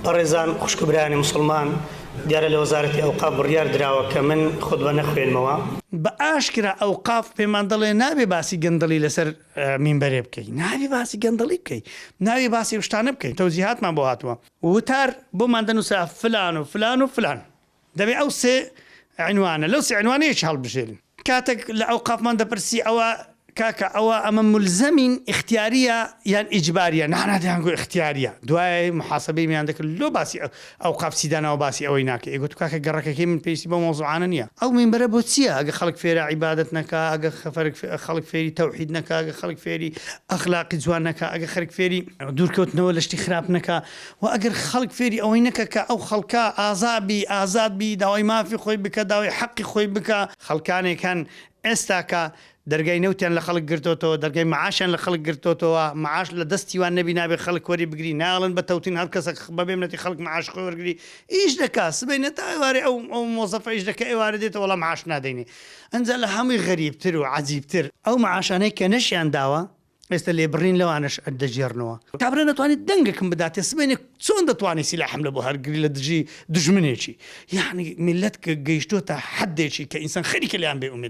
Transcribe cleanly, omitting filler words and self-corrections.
بەڕێزان خوشک و برایانی موسڵمان، دیارە لە وەزارەتی ئەوقاف بڕیار دراوە کە من خوتبە نەخوێنمەوە. بە ئاشکرا ئەوقاف پێمان دەڵێ نابێ باسی گەندەڵی لەسەر مینبەرێ بکەی، نابێ باسی گەندەڵی بکەی، نابێ باسی ئەو شتانە بکەی، تەوجیهاتمان بۆ هاتووە. وتار بۆمان دەنووسرا فلان و فلان و فلان. دەبێ ئەو سێ عینوانە لەو سێ عینوانە یەکی هەڵبژێرین. کاتێک لە ئەوقافمان دەپرسی ئەوە کاکە ئەوە ئەمە مولزەمین ئیختیاریە یان ئیجباریە نانا دەیانگۆ ئیختیاریە دوای محاسبەیمیان دەکرد لۆ باسی ئەوقاف چی داناوە باسی ئەوەی ناکەی ئەیگوت کاکە گەڕەکەکەی من پێویستی بەو مەوزوعانە نیە ئەو مینبەرە بۆ چیە ئەگە خەڵک فێرە عیبادەت نەکا ئەگە خەڵک فێری تەوحید نەکا ئەگە خەڵک فێری ئەخلاقی جوان نەکا ئەگە خەرک فێری دوورکەوتنەوە لە شتی خراپ نەکا وە ئەگەر خەڵک فێری ئەوەی نەکا کە ئەو خەڵکە ئازا بی ئازاد بی داوای مافی خۆی بکا داوای حەقی خۆی بکا. خەڵکانێک هەن ئێستاکە دەرگای نەوتیان لە خەڵک گرتۆتەوە دەرگای معاشیان لە خەڵک گرتۆتەوە معاش لە دەستی وان نەبی نابێ خەڵک وەری بگری نایەڵن بە تەوتین هەر کەسەک بەبێ منەتی خەڵک معاش خۆی وەرگری ئیش دەکا سبەینێ تا ئێوارێ ئەو ئەو مۆزەفە ئیش دەکا ئێوارێ دێتەوە وەڵا معاش نادەینێ ئەنجا لە هەمووی غەریبتر و عەجیبتر ئەو معاشانەی کە نەشیان داوە ئێستا لێبڕین لەوانەش دەگێڕنەوە. کابرا نەتوانێت دەنگێکم بداتێ سبەینێ چۆن دەتوانێت سیلاحم لە بۆ هەرگری لە دژی دوژمنێکی یەعنی میللەت کە گەیشتۆتە حەدێکی کە ئینسان خەریکە لێیان بێ ئومێد.